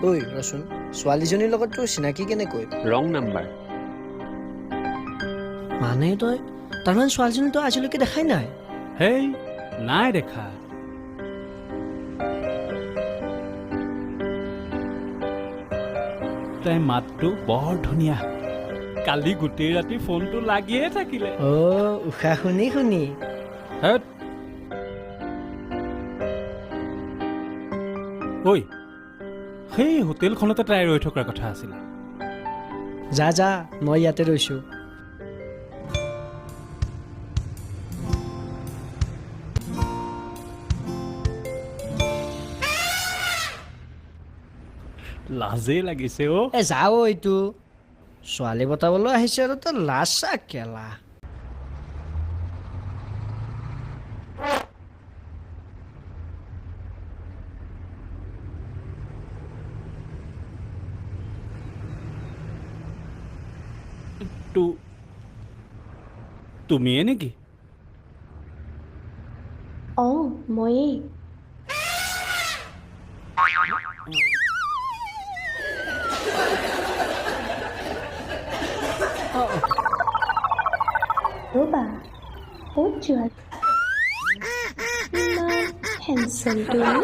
ঐ ৰচোন, ছোৱালীজনীৰ লগত তোৰ চিনাকি কেনেকৈ? Wrong number. মানে তই তাৰমানে ছোৱালীজনী তই আজিলৈকে দেখাই নাই? হেই, নাই দেখা। তাইৰ মাতটো বৰ ধুনীয়া। কালি গোটেই ৰাতি ফোনটো লাগিয়ে থাকিলে। অ' উশাহ শুনি শুনি। হেত। ঐ, সেই হোটেলখনতে তাই ৰৈ থকাৰ কথা আছিলে। যা যা, মই ইয়াতে ৰৈছোঁ। লাজেই লাগিছে অ'। এ যা অ', এইটো ছোৱালী বতাবলৈ আহিছে আৰু তই লাজ চা কেলা। তুমিয়ে নেকি? অঁ, ময়েই। ৰ'বা, ক'ত যোৱা? ইমান হেণ্ডচাম তুমি।